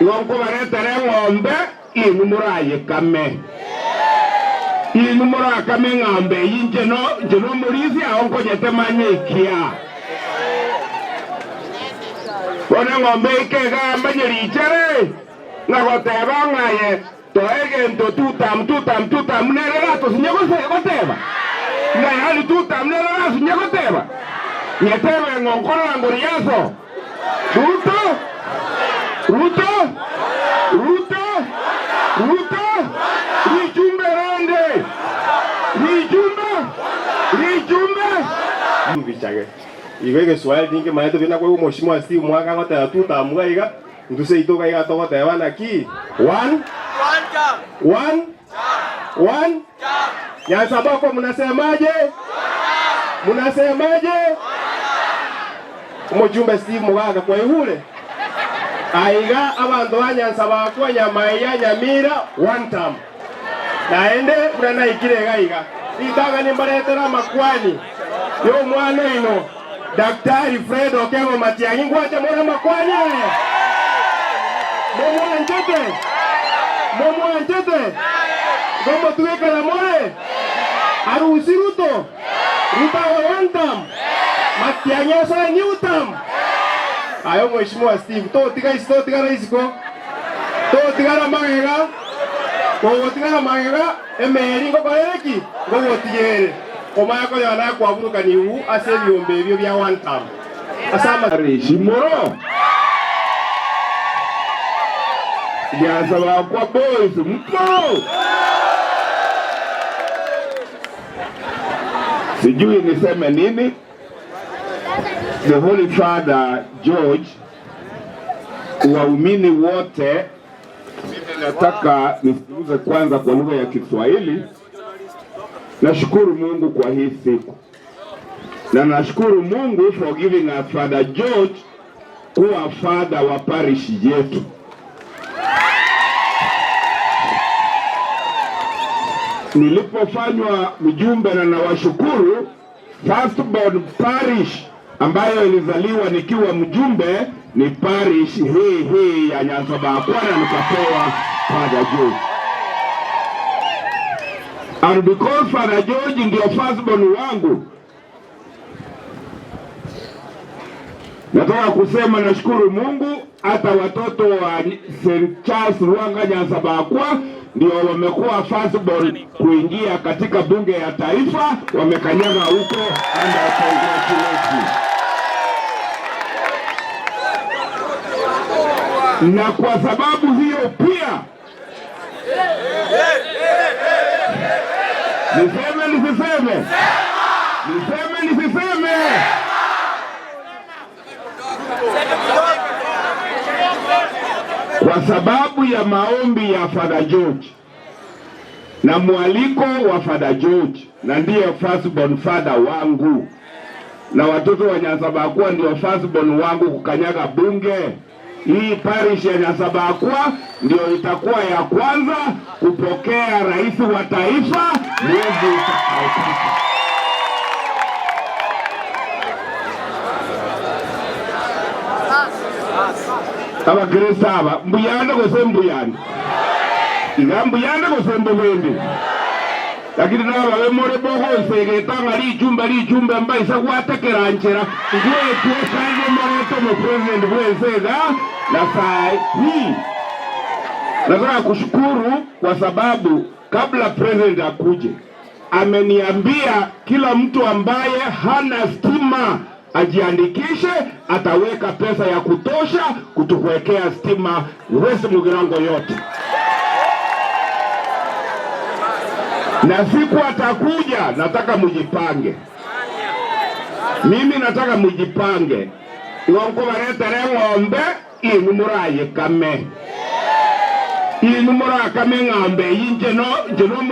Igo nkobaretera eng'ombe, inwe morayekame. Inwe morakame eng'ombe eyio, inche no, inche nomorisia oo nkonyetema nyeikia. Bono eng'ombe eike egamba nyerichere, ng'a goteba ng'a aye toe egento tutam, tutam, tutam, nere eratosinye gose goteba? Ng'a yaani tutam nere erasinye goteba? Nyetebe ng'o nkorora ngoriaso? Ruto! Ruto! Ruto! Ruto! Richumbe rende! Richumbe! Richumbe! Mbichage. Igo egeswahili tinkemaete buya nakoigwa omoshimwa Steve Mwaka agoteba tutam iga iga, intwe seito iga iga togoteba naki? One, one, one, Nyansaboko mnasemaje? Mnasemaje? Omochumbe Steve Mogaka kwaigure? Aiga abanto ba Nyansabakwa, Nyamaiya, Nyamira, one term. Naende buna naikire iga iga, ritang'ani mbaretere amakwani y'omwana oino Daktari Fred Okengo Matiang'i, ngwanche more amakwani aye? Momwanchete? Momwanchete? Ngomotugekana more? Arusi Ruto? Ruto awe one term? Matiang'i asoe new term? Aye omweshimiwa Steve, totiga isi totigara isiko, totigara magega, kogotigara magega emeri ngokorere ki? Ngogotiga ere. Komanya konyora nakwaburukanigwe ase ebiombe ebio bia one term. Ase ama. Shimoro Nyasae kwa boys mpo. Sijui niseme nini. The Holy Father George, waumini wote, mimi nataka nizungumze kwanza kwa lugha ya Kiswahili. Nashukuru Mungu kwa hii siku na nashukuru Mungu for giving us Father George kuwa father wa parish yetu. Nilipofanywa mjumbe na nawashukuru Firstborn Parish ambayo ilizaliwa nikiwa mjumbe ni parish hii hii ya Nyansabaakwa na nikapewa Father George. And because Father George ndio firstborn wangu, nataka kusema nashukuru Mungu hata watoto wa St. Charles Lwanga Nyansabaakwa ndio wamekuwa firstborn kuingia katika bunge ya taifa, wamekanyaga huko and I congratulate you. Na kwa sababu hiyo pia niseme nisiseme? Niseme nisiseme? Kwa sababu ya maombi ya Father George na mwaliko wa Father George, na ndiye firstborn father wangu, na watoto wa Nyansabaakwa ndio firstborn wangu kukanyaga bunge. Hii parish ya Nyansabaakwa ndio itakuwa ya kwanza kupokea rais wa taifa mwezi utakaopita. Abakristo aba mbuyande gose mbuyande? Iga mbuyande gose mbobende? Lakini nababe more bogonsegeta ng'a richumbe richumbe mbaisa gwatekera nchera ngwetwe kandi morete omopresident bwense iga na saa hii nataka kushukuru kwa sababu kabla president akuje ameniambia kila mtu ambaye hana stima ajiandikishe, ataweka pesa ya kutosha kutuwekea stima West Mugirango yote. Na siku atakuja, nataka mujipange. Mimi nataka mujipange igonkobaretera eng'ombe inwe morayekame inwe morakame eng'ombe eyio inche no inche no.